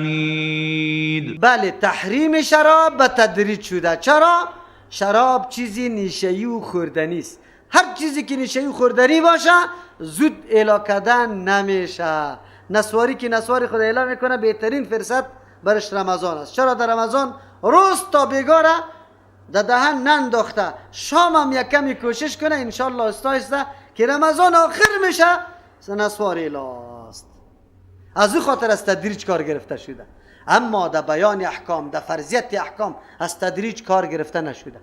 حمید. بله، تحریم شراب به تدریج شده. چرا؟ شراب چیزی نیشه‌ای و خوردنی است. هر چیزی که نیشه‌ای و خوردنی باشه زود اعلا کردن نمیشه. نسواری که نسواری خود اعلام میکنه، بهترین فرصت برش رمضان است. چرا؟ در رمضان روز تا بیگاره در دهن ننداخته، شام هم یک کمی کوشش کنه، انشالله آهسته که رمضان آخر میشه نسوار اعلاست. از او خاطر از تدریج کار گرفته شده. اما در بیان احکام، در فرضیت احکام از تدریج کار گرفته نشده.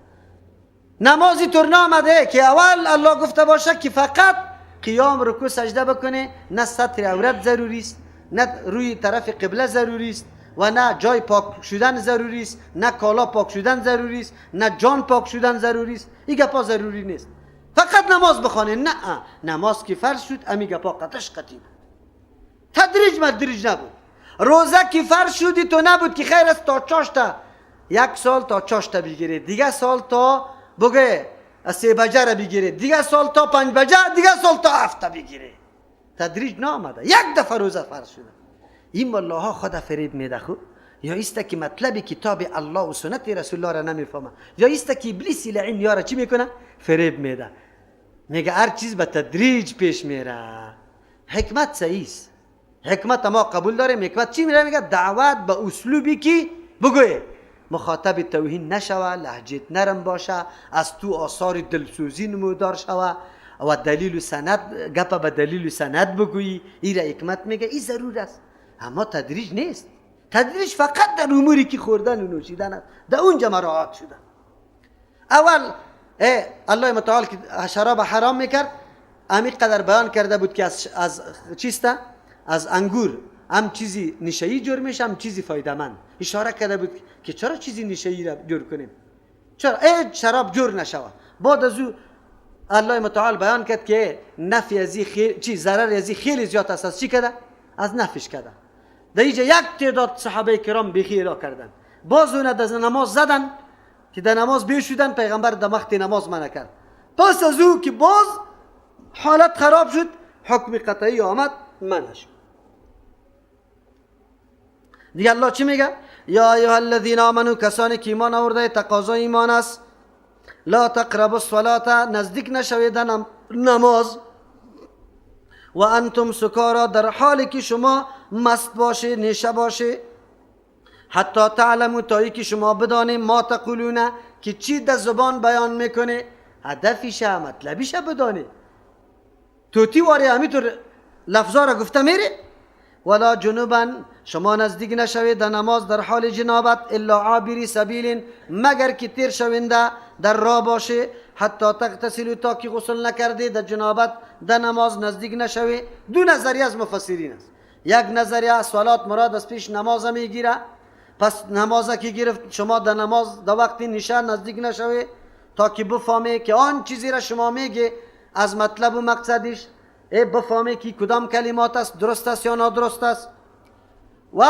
نمازی طور نامده که اول الله گفته باشه که فقط قیام، رکوع، سجده بکنه، نه ستر عورت ضروری است، نه روی طرف قبله ضروری است، و نه جای پاک شدن ضروری است، نه کالا پاک شدن ضروری است، نه جان پاک شدن ضروری است. این گپا ضروری نیست. فقط نماز بخوانه. نه، نماز که فرض شد امی گپا قطش قطی بود، تدریج مدریج نبود. روزه که فرض شدی تو نبود که خیر است تا چاشتا یک سال تا چاشتا بگیره، دیگه سال تا بگه 3 بجه را بگیره، دیگه سال تا 5 بجه، دیگه سال تا 7 بگیره. تدریج نامده، یک دفعه روزه فرض شده. این ملاها خود فریب میده خو، یا ایست که مطلب کتاب الله و سنت رسول الله را نمیفهمه، یا ایست که ابلیس لعین یارا چی میکنه؟ فریب میده. میگه هر چیز به تدریج پیش میره. حکمت صحیح است، حکمت ما قبول داریم. حکمت چی میره؟ میگه دعوت به اسلوبی که بگوی مخاطب توهین نشوه، لهجه نرم باشه، از تو آثار دلسوزی نمودار شوه و دلیل و سند، گپ به دلیل و سند بگویی. این را حکمت میگه، این ضرور است. اما تدریج نیست. تدریج فقط در اموری که خوردن و نوشیدن است، در اونجا مراعات شده. اول الله متعال که شراب حرام میکرد، امی قدر بیان کرده بود که از چیسته؟ از انگور هم چیزی نشه‌ای جور میشه، هم چیزی فایده‌مند. اشاره کرده بود که چرا چیزی نشه‌ای را جور کنیم، چرا شراب جور نشود. بعد از او الله متعال بیان کرد که نفع از چی ضرر از خیلی زیاد است. از چی کرده؟ از نفعش کرده. در اینجا یک تعداد صحابه کرام بیخی اعلا کردن، باز اون از نماز زدن که در نماز بیشودن، پیغمبر در وقت نماز منع کرد. پس از او که باز حالت خراب شد، حکم قطعی آمد، منع شد. دیگه الله چی میگه؟ یا ایها الذین آمنو، کسانی که ایمان آورده، تقاضای ایمان است، لا تقربوا الصلاة، نزدیک نشوید نماز، و انتم سکارا، در حالی که شما مست باشه، نیشه باشه، حتی تعلموا، تا که شما بدانید، ما تقولون، که چی در زبان بیان میکنه، هدفیشه، مطلبیشه بدانه. توتی واری همینطور لفظا را گفته میره. ولا جنوبا، شما نزدیک نشوید در نماز در حال جنابت، الا عابری سبیل، مگر که تیر شونده در راه باشه، حتی تغتسلوا، تا که غسل نکرده در جنابت در نماز نزدیک نشوید. دو نظریه از مفسرین است. یک نظریه صلات مراد از پیش نماز میگیره، پس نماز که گرفت شما در نماز در وقت نشه نزدیک نشوید تا که بفهمه که آن چیزی را شما میگه از مطلب و مقصدش، بفهمه که کدام کلمات است، درست است یا نادرست است. و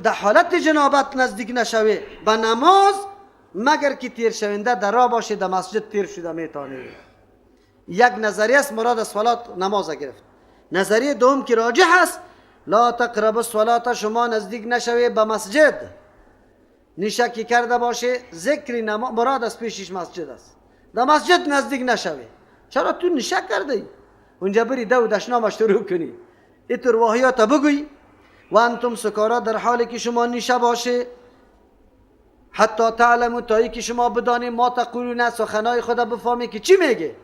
در حالت جنابت نزدیک نشوه به نماز مگر که تیر شونده در راه باشه، در مسجد تیر شده میتونه. یک نظریه است مراد از صلات نماز گرفت. نظریه دوم که راجح است، لا تقربوا الصلاة، شما نزدیک نشوه به مسجد، نشه که کرده باشه ذکر نماز مراد از پیشش مسجد است، در مسجد نزدیک نشوه. چرا تو نشه کرده ای؟ اونجا بری دو دشنامش شروع کنی، اینطور واهیات بگویی. و انتم سکارا، در حالی که شما نشه باشه، حتی تعلموا، تا که شما بدانید، ما تقولون، سخنای خدا بفهمی که چی میگه.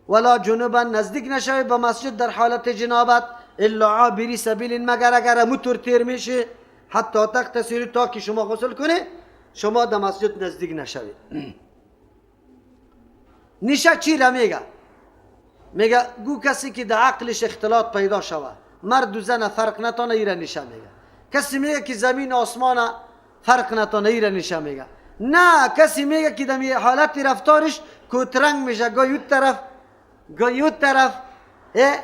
ولا جنوبا، نزدیک نشوی به مسجد در حالت جنابت، الا عابری سبیل، مگر اگر موتور تیر میشه، حتی تغتسلوا، تا که شما غسل کنه، شما در مسجد نزدیک نشوید. نشه چی را میگه؟ میگه گو کسی که در عقلش اختلاط پیدا شوه، مرد و زن فرق نتانه، ایره نشه میگه. کسی میگه که زمین آسمان فرق نتانه، ایره نشه میگه. نه، کسی میگه که در حالت رفتارش کوترنگ میشه، گاهی اون طرف گاهی اون طرف،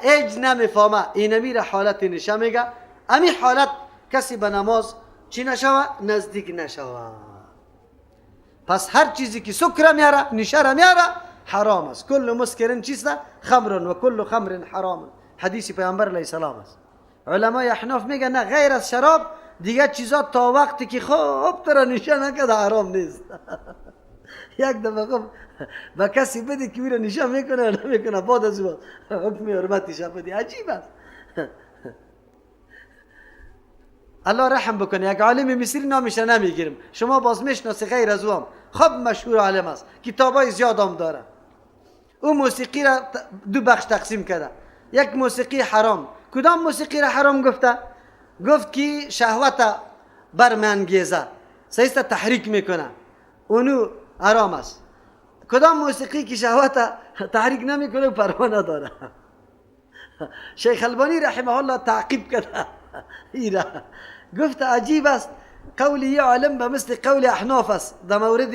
هیچ نمیفهمه، اینمی را حالت نشه میگه. امی حالت کسی به نماز چی نشوه؟ نزدیک نشوه. پس هر چیزی که سکر میاره، نشه را میاره، حرام است. کل مسکرن چیست؟ خمر، و کل خمر حرام. حدیث پیامبر علیه السلام است. علمای احناف میگن نه، غیر از شراب دیگه چیزا تا وقتی که خوب تو را نشه نکرده حرام نیست. یک دفعه خب با کسی بده که او را نشه میکنه یا نمیکنه، بعد از او حکم حرمتش بده. عجیب است. الله رحم بکنه، یک عالم مصری نامش نمیگیرم، شما باز میشناسی غیر از او هم خب مشهور عالم است، کتابای زیاد هم داره. او موسیقی را دو بخش تقسیم کرده، یک موسیقی حرام. کدام موسیقی را حرام گفته؟ گفت که شهوت برمانگیزه، سیست تحریک میکنه، اونو حرام است. کدام موسیقی که شهوت تحریک نمیکنه پروا نداره. شیخ البانی رحمه الله تعقیب کرده ایره، گفت عجیب است قول یه عالم به مثل قول احناف است در مورد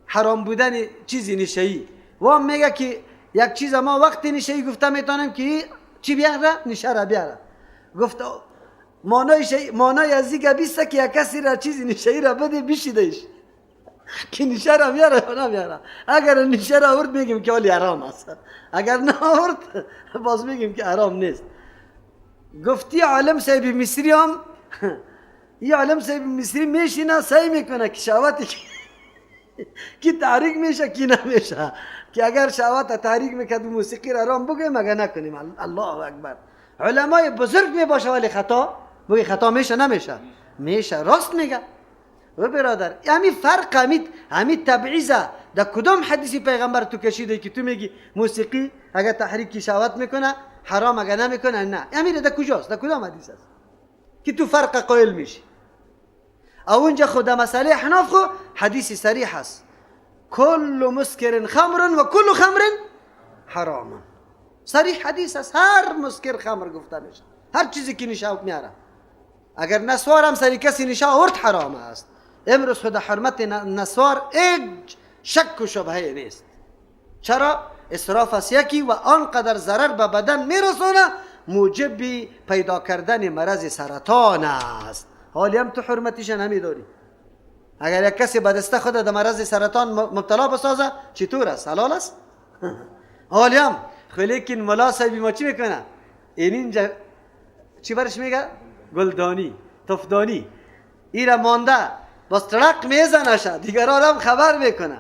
حرام بودن چیزی نشه‌ای. و هم میگه که یک چیز ما وقتی نشه‌ای گفته میتونیم که چی بیاره؟ نشه را بیاره. گفت معنای از این گبیسته که یک کسی را چیزی نشه‌ای را بده بشیدهش که نشه را بیاره یا نمیاره. اگر نشه را آورد میگیم که حالی حرام است، اگر نه آورد باز میگیم که حرام نیست. گفتی عالم صاحب مصری هم یه عالم صاحب مصری میشینه سعی میکنه که شهوت کی تحریک میشه کی نمیشه، که اگر شهوت تحریک میکرد موسیقی را حرام بگویم اگر نکنیم. الله اکبر. علمای بزرگ میباشه ولی خطا بگی خطا میشه نمیشه؟ میشه. راست میگه و برادر. همین فرق، همین تبعیضه در کدام حدیثی پیغمبر تو کشیده که تو میگی موسیقی اگر تحریک شهوت میکنه حرام، اگر نمیکنه نه؟ همین در کجاست؟ در کدام حدیث است که تو فرق قائل میشی؟ اونجا خود مسئله احناف خو حدیث صریح است، کل مسکر خمر و کل خمر حرام. صریح حدیث است، هر مسکر خمر گفته میشه، هر چیزی که نشه میاره. اگر نسوار هم سری کسی نشه آورد حرام است. امروز خود حرمت نسوار هیچ شک و شبهه نیست. چرا؟ اسراف است یکی و آنقدر ضرر به بدن میرسونه موجب پیدا کردن مرض سرطان است. حالی هم تو حرمتش نمیداری. اگر یک کسی به دست خود در مرض سرطان مبتلا بسازه چطور است؟ حلال است؟ حالی هم لیکن ملا صاحب ما چی میکنه؟ این اینجا چی برش میگه؟ گلدانی، تفدانی ایره مانده باز ترق میزنه شه، دیگران هم خبر میکنه،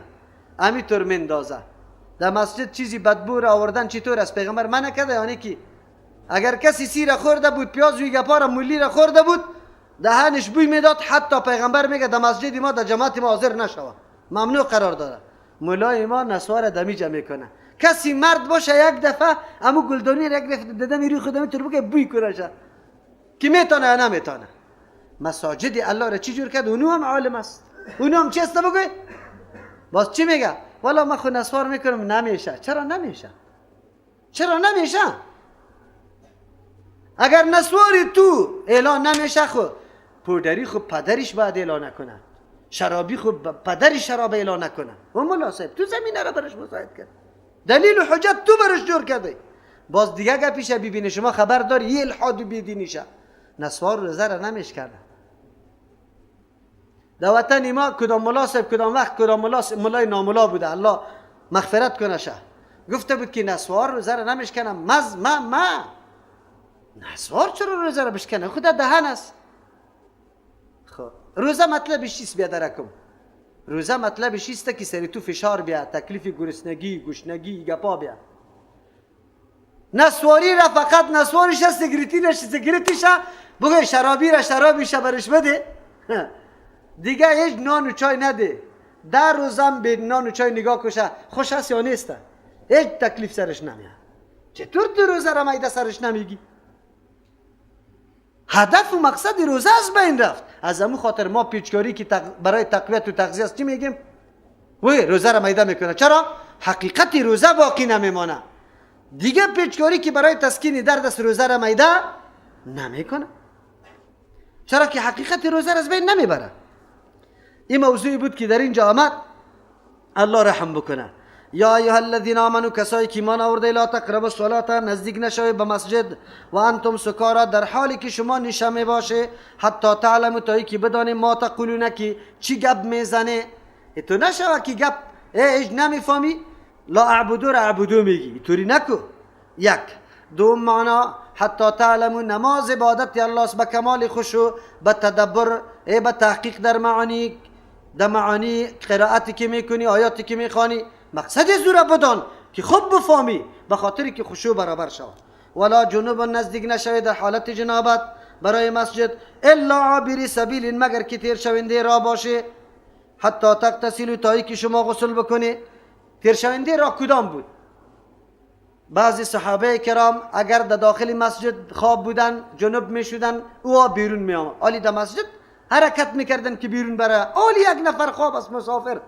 همینطور مندازه. در مسجد چیزی بدبو را آوردن چطور است؟ پیغمبر منع کرده. یعنی که اگر کسی سیر خورده بود، پیاز و گپا را مولی را خورده بود، دهنش بوی میداد، حتی پیغمبر میگه در مسجد ما در جماعت ما حاضر نشوه، ممنوع قرار داره. مولای ما نسوار دمیجه میکنه. کسی مرد باشه یک دفعه امو گلدانی را یک دفعه دادم روی خودم تر بگه بوی کنه که میتونه یا نمیتونه. مساجد الله را چی جور کرد؟ اونو هم عالم است، اونو هم چی است بگه؟ باز چی میگه؟ والا من خود نسوار میکنم نمیشه. چرا نمیشه؟ چرا نمیشه؟ اگر نسواری تو اعلان نمیشه خو پودری خو پدرش باید اعلان نکنه، شرابی خو پدری شراب اعلان نکنه. و ملا صاحب تو زمینه را برش مساعد کرد، دلیل و حجت تو برش جور کرده. باز دیگه گپیشه ببینه شما خبر داری یه الحاد و بیدینیشه نسوار روزه را نمیش کرده. در وطن ما کدام ملا صاحب کدام وقت کدام ملا ملای ناملا بوده، الله مغفرت کنه شه، گفته بود که نسوار روزه را نمیشکنم. مز ما ما نسوار چرا روزه را بشکنه؟ خدا دهن است. خب روزه مطلبش چیست بیادرکم؟ روزه مطلبش چیست که سری تو فشار بیا، تکلیف گرسنگی، گشنگی، گپا بیا. نسواری را فقط نسوارش است، سیگریتیش بگه شرابی را شرابیش برش بده، دیگه هیچ نان و چای نده. در روزم به نان و چای نگاه کشه خوش است یا نیست، هیچ تکلیف سرش نمیاد. چطور تو روزه را میده سرش نمیگی؟ هدف و مقصد روزه از بین رفت. از امو خاطر ما پیچکاری که برای تقویت و تغذیه است چی میگیم؟ وی روزه را میده میکنه. چرا؟ حقیقت روزه باقی نمیمانه. دیگه پیچکاری که برای تسکین درد است روزه را میده نمیکنه. چرا که حقیقت روزه را از بین نمیبره. این موضوعی بود که در اینجا آمد. الله رحم بکنه. یا ایها الذین آمنو، کسایی که ایمان آورده، لا تقربوا الصلاة، نزدیک نشوید به مسجد، و انتم سکارا، در حالی که شما نشه می باشه، حتی تعلموا، تا که بدانید، ما تقولون، که چی گپ میزنه. تو نشوه که گپ هیچ نمیفهمی، لا اعبدو را اعبدو میگی، اینطوری نکو. یک دوم معنا حتی تعلموا. نماز عبادت الله است به کمال خشوع، به تدبر، به تحقیق در معانی، در معانی قرائتی که میکنی، آیاتی که میخوانی، مقصد زورا بدان که خوب بفهمی، به خاطر که خشوع برابر شود. ولا جنوب نزدیک نشوید در حالت جنابت برای مسجد، الا عابر سبیل مگر که تیر شونده را باشه، حتی تغتسلوا تا که شما غسل بکنی. تیر شونده را کدام بود؟ بعضی صحابه کرام اگر در داخل مسجد خواب بودن جنوب میشدن، او بیرون می آمد. آلی در مسجد حرکت میکردن که بیرون بره. آلی یک نفر خواب است، مسافر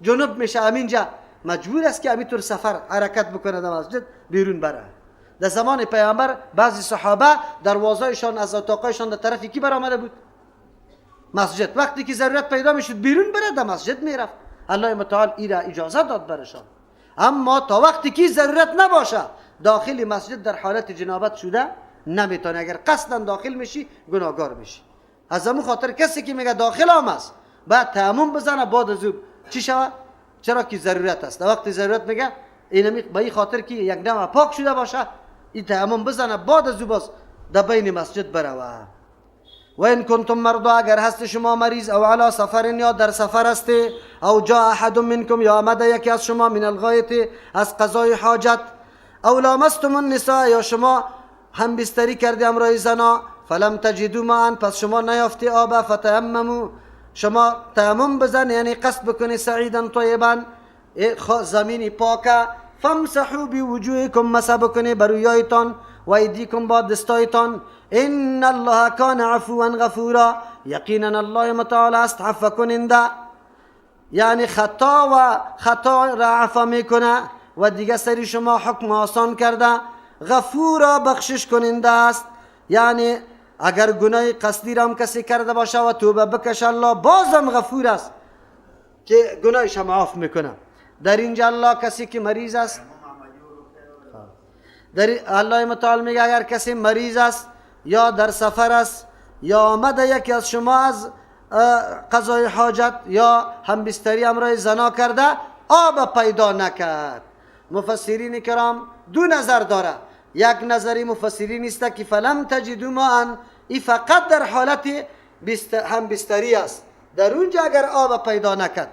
جنوب میشه، همینجا مجبور است که همینطور سفر حرکت بکنه در مسجد بیرون بره. در زمان پیامبر بعضی صحابه دروازه‌شان از اتاقایشان در طرف کی برآمده بود؟ مسجد. وقتی که ضرورت پیدا میشد بیرون بره، در مسجد میرفت. الله متعال ایرا اجازه داد برشان. اما تا وقتی که ضرورت نباشه داخل مسجد در حالت جنابت شده نمیتونه. اگر قصدا داخل میشی گناهگار میشی. از همون خاطر کسی که میگه داخل هم است بعد تیمم بزنه، بعد از او چی شوه؟ چرا که ضرورت است. در وقتی ضرورت میگه اینمی به این خاطر که یک دم پاک شده باشه این تیمم بزنه، بعد از او باز در بین مسجد بروه. و این کنتم مرضا اگر هست شما مریض، او علی سفر یا در سفر هستی، او جاء احد منکم یا آمده یکی از شما، من الغایط از قضای حاجت، او لامستم النساء یا شما هم بستری کردی امرای زنا، فلم تجدوا ماء پس شما نیافتی آب، فتیمموا شما تیمم بزن، یعنی قصد بکنی سعیدا طیبا زمینی پاکه، فامسحوا بوجوهکم مسح بکنی بر رویایتان، و ایدیکم با دستایتان، ان الله کان عفوا غفورا یقینا الله متعال است عفو کننده، یعنی خطا و خطا را عفو میکنه و دیگه سری شما حکم آسان کرده، غفورا بخشش کننده است. یعنی اگر گناه قصدی را هم کسی کرده باشه و توبه بکشه، الله بازم غفور است که گناهش هم عفو میکنه. در اینجا الله کسی که مریض است، در الله متعال میگه اگر کسی مریض است یا در سفر است یا آمده یکی از شما از قضای حاجت یا هم بستری امرای زنا کرده، آب پیدا نکرد. مفسرین کرام دو نظر داره. یک نظری مفسرین است که فلم تجدوا ماء ای فقط در حالت هم بستری است، در اونجا اگر آب پیدا نکرد.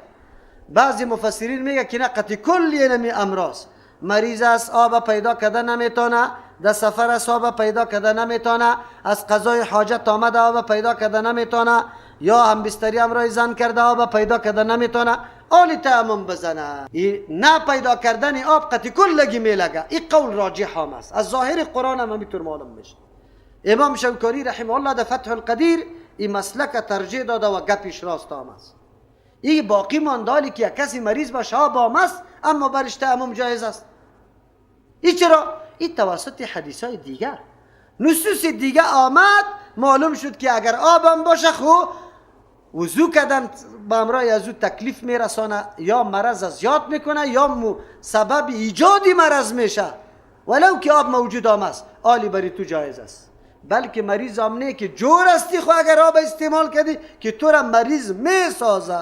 بعضی مفسرین میگه که نه، قطعی کلی نمی امراض، مریض است آب پیدا کرده نمیتونه، در سفر است آب پیدا کرده نمیتونه، از قضای حاجت آمده آب پیدا کرده نمیتونه، یا هم بستری امرای زن کرده آب پیدا کرده نمیتونه، آلی تیمم بزنه. نه پیدا کردن آب قطعی کلگی میلگه. این قول راجح هم است، از ظاهر قرآن هم همینطور معلوم میشه. امام شوکانی رحمه الله در فتح القدیر این مسلک ترجیح داده و گپش راست هم است. این باقی ماندالی که کسی مریض باشه آب هم است اما برش تیمم جایز است. این چرا؟ این توسط حدیث های دیگر، نصوص دیگه آمد، معلوم شد که اگر آبم باشه خو وضو کردن به امرای از او تکلیف میرسانه، یا مرض زیاد میکنه یا سبب ایجاد مرض میشه، ولو که آب موجود آم است، آلی بری تو جایز است. بلکه مریض هم نه که جور هستی، خو اگر آب استعمال کردی که تو را مریض میسازه،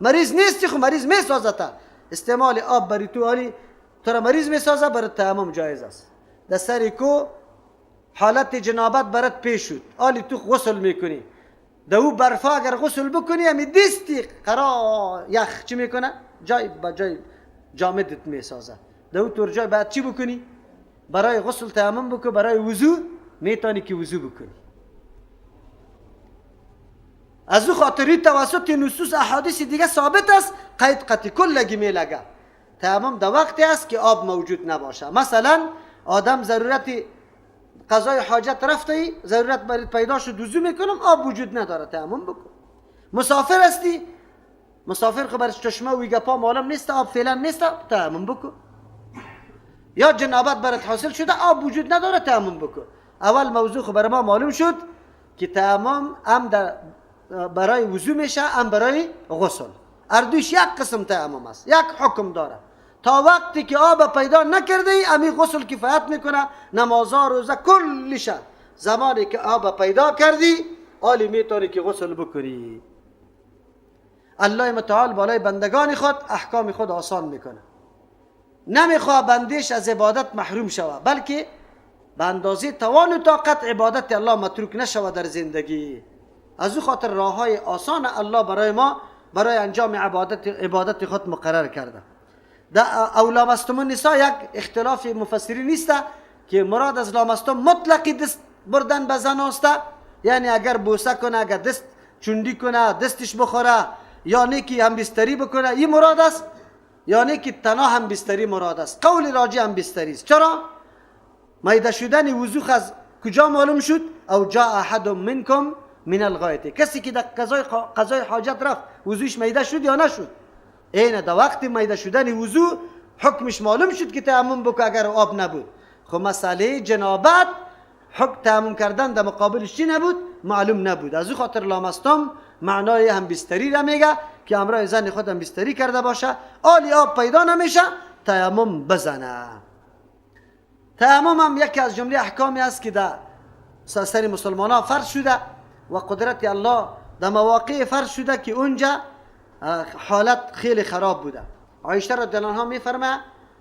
مریض نیستی خو مریض میسازه تا استعمال آب بری تو آلی تو را مریض میسازه، برات تیمم جایز است. در سر کو حالت جنابت برات پیش شد، آلی تو غسل میکنی، در او برفا اگر غسل بکنی همی دستی قرار یخ چی میکنه؟ جای با جای جامدت میسازه. در او طور جای باید چی بکنی؟ برای غسل تیمم بکن، برای وضو میتونی که وضو بکنی. از او خاطری توسط نصوص احادیث دیگه ثابت است قید قطعی کلگی میلگه. تیمم در وقتی است که آب موجود نباشه. مثلا آدم ضرورت قضای حاجت رفته ای، ضرورت برات پیدا شد، وضو میکنم، آب وجود نداره، تیمم بکن. مسافر هستی، مسافر خو برش چشمه و گپا معلوم نیست، آب فعلا نیست، تیمم بکن. یا جنابت برات حاصل شده، آب وجود نداره، تیمم بکن. اول موضوع خو برای ما معلوم شد که تیمم هم در برای وضو میشه هم برای غسل، اردوش یک قسم تیمم است، یک حکم داره. تا وقتی که آب پیدا نکرده ای امی غسل کفایت میکنه، نمازا روزه کلشه. زمانی که آب پیدا کردی آلی میتونی که غسل بکنی. الله متعال بالای بندگان خود احکام خود آسان میکنه، نمیخواه بندش از عبادت محروم شوه، بلکه به اندازه توان و طاقت عبادت الله متروک نشود در زندگی. از او خاطر راه های آسان الله برای ما برای انجام عبادت خود مقرر کرده. در او لامستم النساء یک اختلاف مفسری نیست که مراد از لامستم مطلقی دست بردن به زن است، یعنی اگر بوسه کنه، اگر دست چوندی کنه، دستش بخوره، یا نیکی هم بستری بکنه، این مراد است، یا نیکی تنها هم بستری مراد است. قول راجع هم بستری است. چرا؟ میده شدن وضوح از کجا معلوم شد؟ او جاء احد منکم من الغایط، کسی که در قضای حاجت رفت وضوحش میده شد یا نشد؟ اینه در وقت میده شدن وضوح حکمش معلوم شد که تیمم بکن اگر آب نبود. خب مسئله جنابت حکم تیمم کردن در مقابلش چی نبود؟ معلوم نبود. از او خاطر لامستم معنای هم بستری را میگه که امرای زن خود هم بستری کرده باشه، آلی آب پیدا نمیشه تیمم بزنه. تیمم هم یکی از جمله احکامی است که در سر مسلمان ها فرض شده و قدرت الله در مواقع فرض شده که اونجا حالت خیلی خراب بوده. عایشه رضی الله عنها میفرمه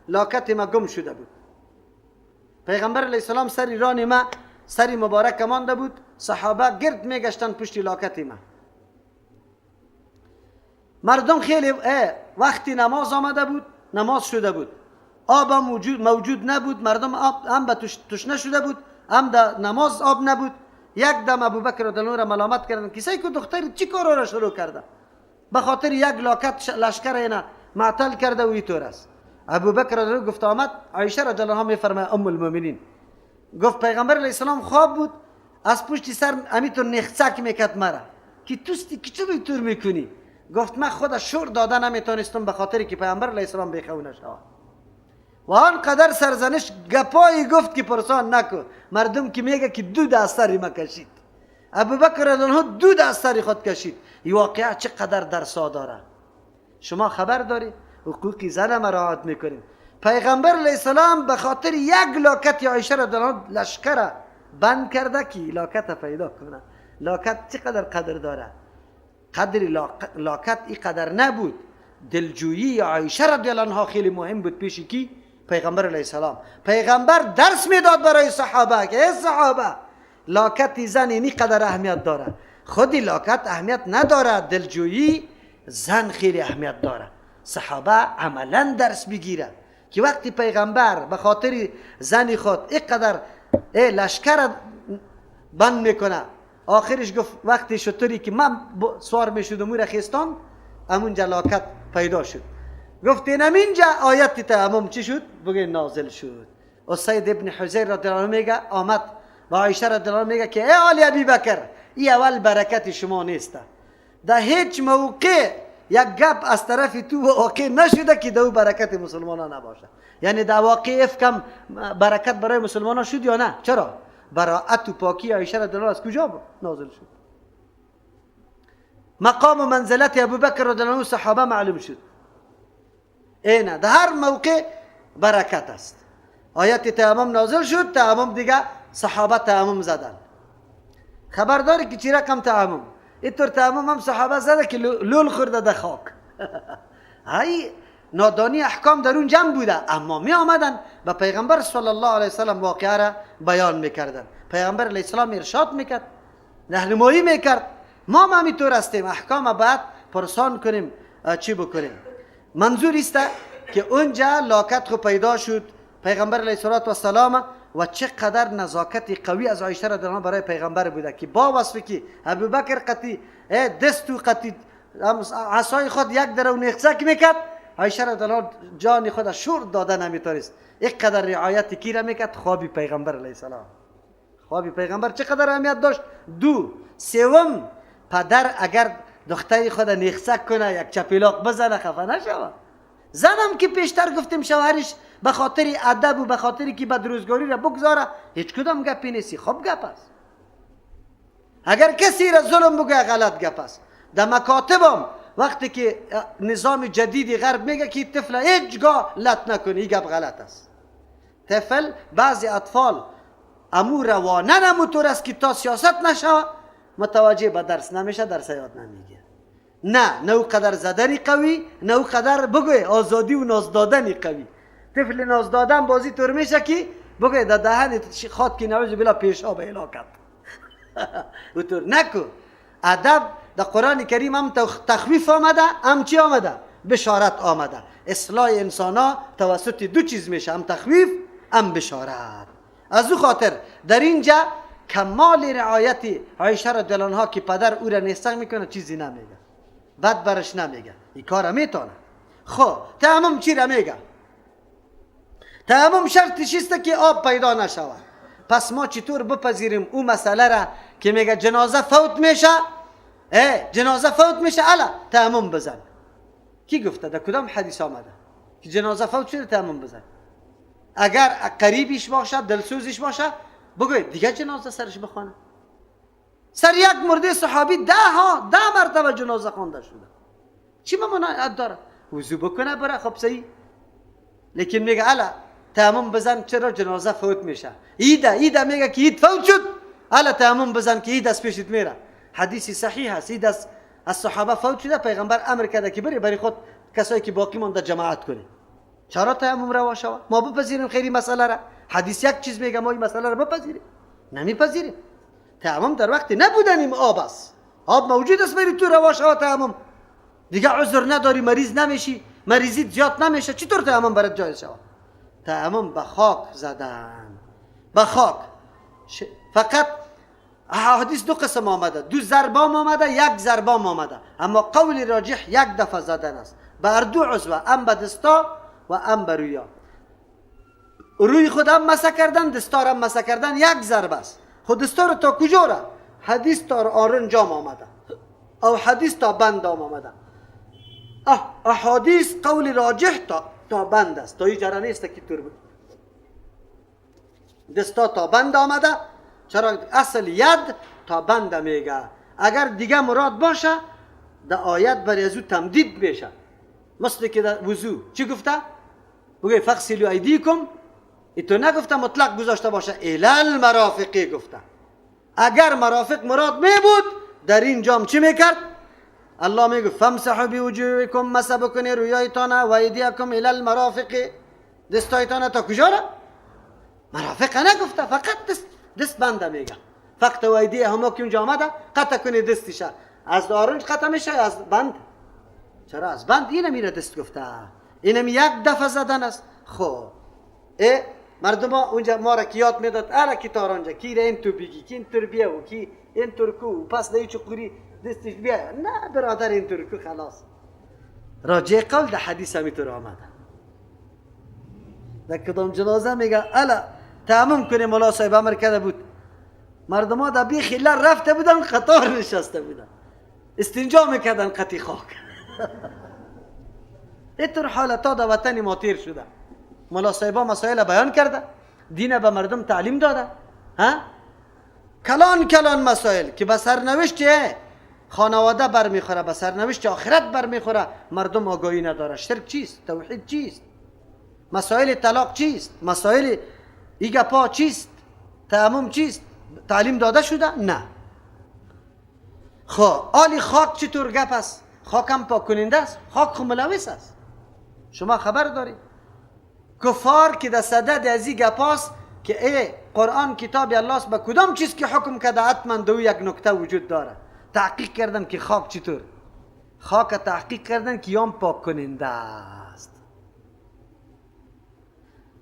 لاکت ما گم شده بود، پیغمبر علیه السلام سر ران ما سری مبارک مانده بود، صحابه گرد میگشتن پشت لاکت ما. مردم خیلی وقتی نماز آمده بود، نماز شده بود، آب هم موجود نبود، مردم آب هم به تشنه شده بود، هم در نماز آب نبود. یک دم ابوبکر رضی الله عنه را ملامت کردن که سعی کو دختر چی کارا را شروع کرده، به خاطر یک لاکت لشکر اینا معطل کرده و اینطور است. ابوبکر رضی الله گفت آمد، عایشه رضی الله عنها میفرماید ام المؤمنین، گفت پیغمبر علیه السلام خواب بود، از پشت سر امیتون نخچک میکرد مرا که توستی که چرا اینطور میکنی؟ گفت من خود شور داده نمیتونستم به خاطر که پیغمبر علیه السلام بیخو نشود. و آن قدر سرزنش گپایی گفت که پرسان نکن، مردم که میگه که دود از سر ما کشید، ابوبکر رضی الله عنه دود از سر خود کشید. این واقعه چقدر درسا داره. شما خبر داری حقوق زن مراعات میکنیم. پیغمبر علیه السلام به خاطر یک لاکت عایشه رضی الله عنها لشکر بند کرده که لاکت پیدا کنه. لاکت چقدر قدر داره؟ قدر لاکت این قدر نبود. دلجویی عایشه رضی الله عنها خیلی مهم بود پیش کی؟ پیغمبر علیه السلام. پیغمبر درس میداد برای صحابه که ای صحابه لاکت زن اینی قدر اهمیت داره. خودی لاکت اهمیت نداره، دلجویی زن خیلی اهمیت داره. صحابه عملا درس بگیره که وقتی پیغمبر به خاطر زن خود اینقدر لشکر بند میکنه، آخرش گفت وقتی شطوری که من سوار میشدم او را خیستان، همونجا لاکت پیدا شد. گفت اینم اینجا آیت تیمم چی شد؟ بگه نازل شد. اسید ابن حضیر رضی الله عنه میگه آمد با عایشه رضی الله عنها میگه که ای آل ابی بکر، ای اول برکت شما نیست، در هیچ موقع یک گپ از طرف تو واقع نشده که دو برکت مسلمان ها نباشه. یعنی در واقع افکم برکت برای مسلمان ها شد یا نه؟ چرا؟ براءت و پاکی عایشه رضی الله از کجا نازل شد؟ مقام و منزلت ابوبکر رضی الله عنه صحابه معلوم شد. اینه در هر موقع برکت است. آیت تیمم نازل شد، تیمم دیگه صحابه تیمم زدن. خبرداری که چی رقم تیمم؟ اینطور تیمم هم صحابه زده که لول خورده در خاک. های نادانی احکام در اون جمع بوده، اما می آمدن به پیغمبر صلی الله علیه وسلم واقعه را بیان میکردن. پیغمبر علیه السلام ارشاد میکرد، راهنمایی میکرد. ما هم همینطور هستیم، احکام باید پرسان کنیم چی بکنیم. منظور است که اونجا لاکت خو پیدا شد پیغمبر علیه السلام و چقدر نزاکت قوی از عایشه رضی الله برای پیغمبر بوده که با وصف که ابوبکر قطی دست و قطی عصای خود یک در و نخچک میکرد، عایشه رضی الله جان خود شور داده نمیتونست. اینقدر رعایت کی را میکرد؟ خواب پیغمبر علیه السلام. خواب پیغمبر چقدر اهمیت داشت. دو سوم، پدر اگر دختری خود نخچک کنه، یک چپیلاق بزنه، خفه نشوه. زنم که پیشتر گفتیم شوهرش به خاطر ادب و به خاطر که بدروزگاری را بگذاره، هیچ کدام گپی نیستی، خب گپ است. اگر کسی را ظلم بگه غلط گپ است. در مکاتبم وقتی که نظام جدید غرب میگه که طفل هیچگاه لط نکنی، این گپ غلط است. طفل بعضی اطفال امو روانن اموطور است که تا سیاست نشوه متوجه به درس نمیشه، درس یاد نمیگیره. نه او قدر زدنی قوی، نه او قدر بگوی آزادی و ناز دادنی قوی. طفل ناز دادن بازی طور میشه که بگه در دهن خواد که نعوذ بالله پیشاب هلاکت. اونطور نکو. ادب در قرآن کریم هم تخویف آمده، هم چی آمده؟ بشارت آمده. اصلاح انسان ها توسط دو چیز میشه، هم تخویف هم بشارت. از او خاطر در اینجا کمال رعایت عایشه رضی الله عنها که پدر او را نیستنگ میکنه چیزی نمیگه، بد برش نمیگه، این کار میتونه. خب تیمم چی را میگه؟ تیمم شرطش است که آب پیدا نشود. پس ما چطور بپذیریم او مسئله را که میگه جنازه فوت میشه؟ جنازه فوت میشه، الا تیمم بزن. کی گفته؟ در کدام حدیث آمده که جنازه فوت شده تیمم بزن؟ اگر قریبیش باشه، دلسوزش باشه، بگوید دیگه جنازه سرش بخوانه. سر یک مرده صحابی ده مرتبه جنازه خوانده شده. چی ممانعت داره؟ وضو بکنه بره، خب صحیح. لیکن میگه الا تیمم بزن، چرا جنازه فوت میشه؟ ایده میگه که اید فوت شد، الا تیمم بزن که اید از پیشت میره. حدیث صحیح هست، اید از صحابه فوت شده، پیغمبر امر کرده که بری برای خود کسایی که باقی مانده جماعت کنه. چرا تیمم روا شود؟ ما بپذیریم خیلی مسئله را. حدیث یک چیز میگه، ما این مسئله را بپذیریم؟ نمیپذیریم. تیمم در وقت نبودنیم آب است، آب موجود است، بری تو روا شود تیمم. دیگه عذر نداری، مریض نمیشی، مریضی زیاد نمیشه، چطور تیمم برات جایز شود؟ تیمم به خاک زدن، به خاک. فقط احادیث دو قسم آمده، دو ضربام آمده، یک ضربام آمده، اما قول راجح یک دفعه زدن است بر دو عضو، ام به دستا و ام به رویا. روی خود هم مسح کردن، دستار هم مسح کردن یک ضربه است. خود دستار تا کجا را؟ حدیث تا آرنجام آمده او حدیث تا بندام آمده. احادیث قول راجح تا بند است، تا اینجا نیست که تور بود. دستا تا بند آمده. چرا اصل ید تا بند میگه؟ اگر دیگه مراد باشه در آیت برای از او تمدید میشه. مثل که در وضو چی گفته؟ بگه فغسلوا ایدیکم، ایتو نگفته مطلق گذاشته باشه، الال مرافقی گفته. اگر مرافق مراد می بود در این جام چی میکرد؟ الله میگه فامسحوا بوجوهکم، مسح بکنی رویایتان، و ایدیکم الی المرافق، دستایتان تا کجا را؟ مرافق نگفته، فقط دست بنده میگه. فقط و ایدی همه که اونجا آمده قطع کنی دستشه، از آرنج قطع میشه از بند. چرا از بند؟ اینم میره دست گفته، اینم یک دفعه زدن است. خب مردم ها اونجا ما را که یاد میداد، اره کی تارانجا کی را این تو بگی، کی این تر بیا و کی این تر کو، پس در چقوری دستش بیا. نه برادر، این تر کو خلاص. راجع قول در حدیث همیطور آمده. در کدام جنازه میگه الا تمام کنه، مولا صاحب امر کرده بود، مردم ها در بیخ رفته بودن، قطار نشسته بودن، استنجا میکردن قطی خاک. اینطور حالت ها در وطن ما تیر شده. مولا صاحبا مسائل بیان کرده، دین به مردم تعلیم داده، ها؟ کلان کلان مسائل که به سرنوشت خانواده برمیخوره، به سرنوشت آخرت برمیخوره، مردم آگاهی نداره. شرک چیست؟ توحید چیست؟ مسائل طلاق چیست؟ مسائل ایگپا چیست؟ تیمم چیست؟ تعلیم داده شده؟ نه. خب آلی خاک چطور گپ است؟ خاک هم پاک کننده است، خاک خو ملوث است. شما خبر دارید کفار که در صدد از این گپ است که ای قرآن کتاب الله است، به کدام چیز که حکم کرده حتما دو یک نکته وجود داره. تحقیق کردن که خاک چطور، خاک تحقیق کردن که یام پاک کننده است،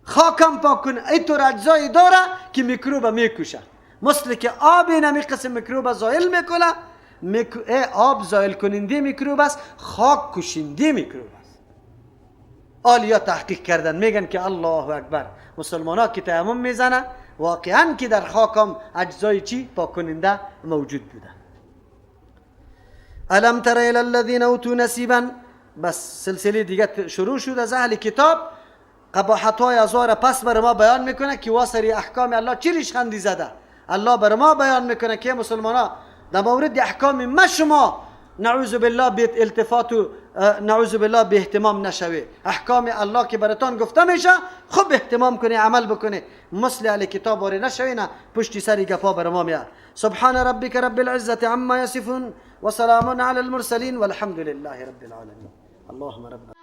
خاک هم پاک کننده اینطور اجزایی داره که میکروب میکشه، مثل که آب اینمی قسم میکروب زایل میکنه. آب زایل کننده میکروب است، خاک کشنده میکروب است. آلیا تحقیق کردن میگن که الله اکبر، مسلمان ها که تیمم میزنه واقعا که در خاک هم اجزای چی پاک کننده موجود بوده. الم تر الی الذین اوتوا نصیبا، بس سلسله دیگه شروع شد از اهل کتاب، قباحت های ازوار پس بر ما بیان میکنه که واسری احکام الله چی ریشخندی زده. الله بر ما بیان میکنه که مسلمان ها در مورد احکام ما شما نعوذ بالله به التفات و نعوذ بالله به اهتمام نشوی. احکام الله که براتان گفته میشه خوب اهتمام کنی، عمل بکنی، مثل اهل کتاب واری نشوی، نه پشتی سری گپا بر ما میاد. سبحان ربک رب العزة عما یصفون وسلام علی المرسلین والحمد لله رب العالمین. اللهم رب